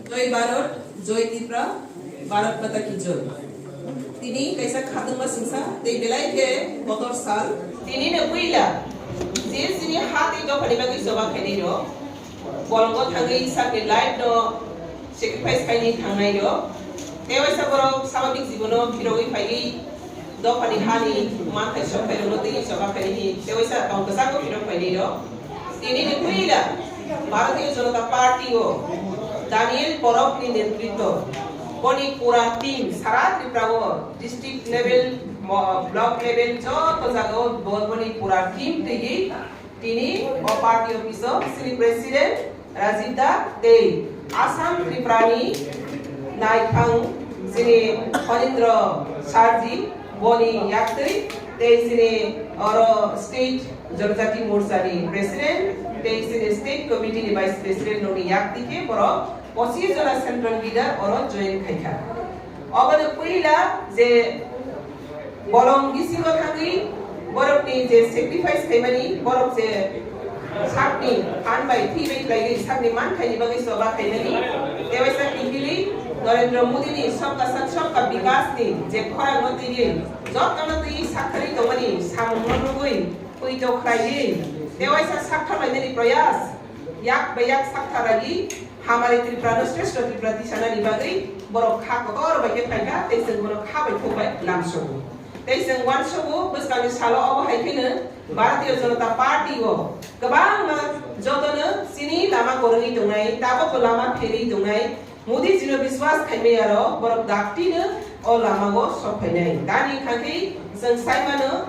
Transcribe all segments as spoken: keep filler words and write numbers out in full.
Jai Bharat, Jai Tripura, Bharat Mata Ki Jai. Tini kaisa khatungma singsa, tei belai khe kotor sal. Tini no puila, je chini ha tei dophani bagwi choba khainai rok, bolongo thangwi sakni life no sacrifice khaini thangnai rok. Tei waisa borok swabhabik jibono phirogwi phaiwi dophani hani manthai sokthai rokno twi choba khaini, tei waisa tong kwchangbo phirok phainai rok. Tini ni puila Bharatiya Janata Party o Daniel Borok ni netritwo boni pura team sara Tripura o district level, mo-, block level joto jaga o bo-, boni pura team twiwi tini o party office o chini president Rajit da tei Assam Tripura ni naiphang chini Honindra Sarji boni yaktwi tei chini oro state Janajati Morcha ni president tei chini state committee ni vice president rokni yaktwi khe borok pochis jona central leader oro join khaikha. Oboni puila je bolong bisingo thangwi borokni je sacrifice khaimani, borok je sakni phan bai thwi bai khlaiwi sakni manthaini bagwi choba khaimani, tewaisa kiphilwi Narendra Modi ni Sabka Saath Sabka Vikas ni je khorang no twiwi jotono twiwi sakthari tongmani samung no nugwi poito khlaiwi tewaisa sakthar lainani proyas yak bai yak sakthar raiwi hamari Tripura no shreshto Tripura tisanani bagwi borok kha kotor bai khe phaikha tei chwng bono kha bai thok bai lamsogo. Tei chwng uansukgo bwskangni salo obo hai kheno Bharatiya Janata Party o kwbangma jotono chini lama kwrwngwi tongnai, tabukbo lama pherwi tongnai, Modi jino biswas khaimaya rok borok daktino o lama o sok phainai. Dani khakhe chwng sai mano,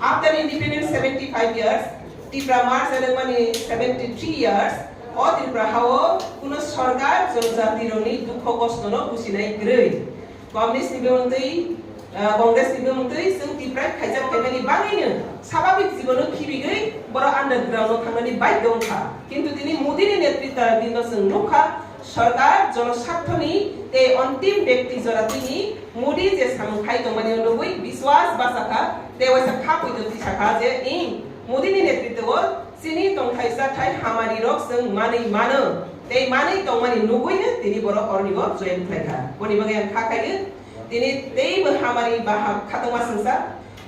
after independence seventy five years, Tipra Motha wngnani seventy three years, o Tripura hao kuno sorkar jonojati rokni dukho kosto no businai kwrwi. Communist ni bwmwng twi, ah, Congress ni bwmwng twi chwng Tipra khaijak khaimani bagwino swabhabik jibono khibigwi borok underground o thangnani baidhyo wngkha. Kintu tini Modi ni netritwa dino chwng nukha, sorkar jonosarthoni tei ontim bekti jora tini Modi je samung khai tongmani o nugwi biswas bachakha, tei waisa kha poito tisakha je ing Modi ni netritwa o chini tongthai chathai hamari rok chwng manwi mano, tei manwi tongmani nugwino tini borok oroni o join khlaikha. Boni bagwi ang kha khaio. Tini teibo hamari baham khatungma singsa.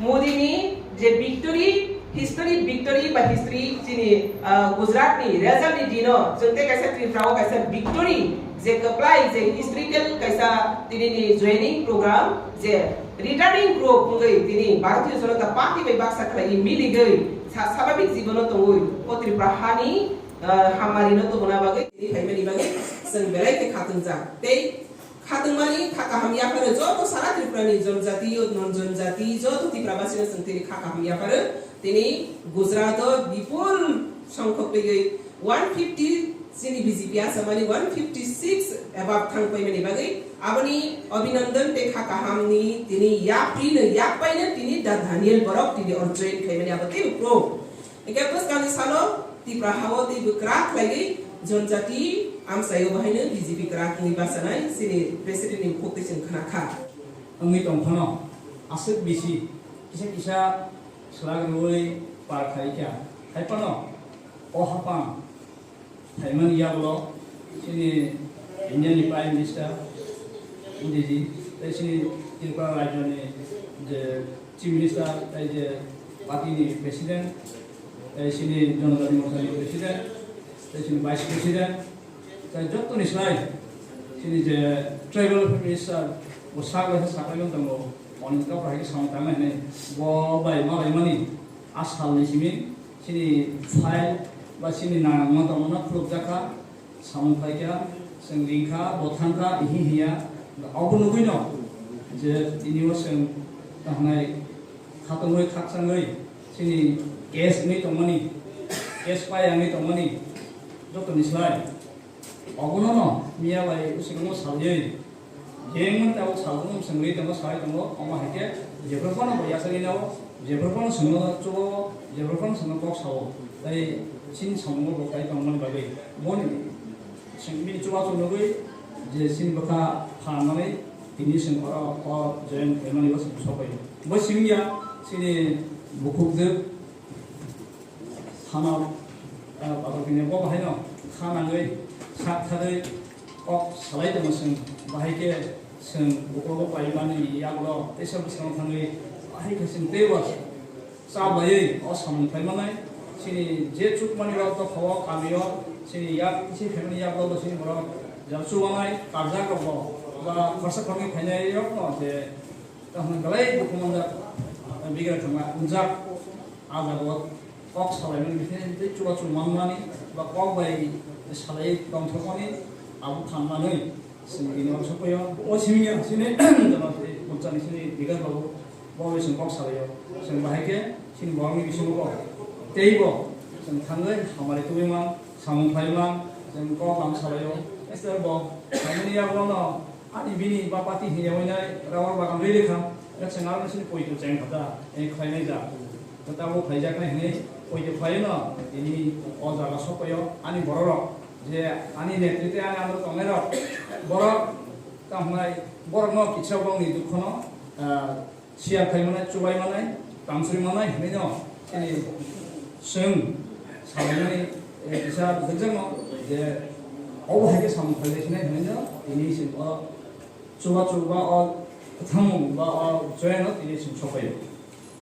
Modi ni je victory, history victory ba history chini, ah, Gujarat ni result ni dino chwng tei kaisa Tripura o kaisa victory je kwplai je historical kaisa tini ni joining program je returning group wngwi tini Bharatiya Janata Party bai baksa khlaiwi miligwi sa-, swabhabik jibono tongwi o Tripura hani, ah, hamari no tubuna bagwi tini phaimani bagwi chwng belai khe khatungjak tei khatungmani kha kaham yapharo joto sara Tripura ni jonjati o non jonjati joto Tripura basino chwng tini kha kaham yapharo tini Gujarat o bipul songkhok twiwi one fifty chini B J P asamani one fifty six above thang paimani bagwi aboni Abhinandan tei kha kahamni tini yapri no yak paino tini Da Daniel Borok tini or join khaimani abo teibo pro. Hingke bwskangni salo Tipra hao teibo kwrak khlaiwi jonjati amchaio bahaino B J P kwrak wngwi bachanai chini president ni bukhuk tei chwng khna kha. Wngwi tong phano aswk bisi kisa kisa swrang rwui par khai kha. Hai phano o hapang phaimani yagulo chini India ni Prime Minister Modi ji tei chini Tripura rajyo ni je Chief Minister, tei je party ni president, tei chini Janajati Morcha ni president, tei chini vice president, tei joto ni slai chini je tribal minister bo sak bai sak bai tongo, oni tok hai samung tang nai hinui bo bai ma bai mani a sal ni simi chini file ba chini nang no tong no khuluk jak kha. Samung phaikha, chwng ringkha, bo thangkha, ihi hiya. Obo nugwino je tini o chwng tahnai khatungwi khakchangwi chini case wngwi tongmani, case paiya wngwi tongmani jotoni slai. Obono no miya bai usukngo salwi Jemon tabuk salbrum swngwi tongo, sai tongo, omo hai khe jephru phano bo yachagwi nao, jephru phano swngno chubo, jephru phano swngno kok sao, tei chini samungo bo kai tongmani bagwi. Boni chwng bini chubachu nugwi je chini bwkha phanani tini chwng oro o join khaimani bo chwng sokoi. Bo simi ya chini bukhukjwk thana Pathor kini bo bahai no kha nangwi sak thagwi kok salai tongo chwng, bahai khe chwng uklogo paimani yagulo teisa bwskango thangwi bahai khe chwng teibo chablaiwi o samung khlai manai. Chini je chukmani rok dophao kamio chini yak tisi phaimani yagulo chini borok jal chubanai karjak rokbo ba khorsa khornwi phainai rokno je Tamo belai dukhu manjak, bigra thangma wngjak, ah jaga o kok salaimani bising tei chubachu manmani ba kok bai salai tongthokmani abo khamnani chwng bini uansuk paio. O simi ya sini jono tei phuljani sini bigra babu bo bai chwng kok salaio. Chwng bahai khe sini borokni bisingo bo teibo chwng thangwi hamari tubui man, samung khlai man, chwng kok ang salaio. Ester bo saimani yagulo no Ani bini bapati hinya wainai rubber bagan rwi rwkha, yak se ngarwkni sini poito cheng kha da, eh, khlainai ja. Tabuk khaijaknai hinwi poito khlaino, tini o jaga sokpaio ani bororok, je ani netrite ani andro tongnairok, borok tamo hwnai borokno kisa bongni dukhono, ah, Siya phaimanai, chubai manai, tamsri manai hinwi no, chini chwng salaimani, eh, kisa bwjakno je obo hai khe samung khlai sinai hinwi no, tini chwng o chuba chuba o kwthang ba o joyano tini chwng sopai.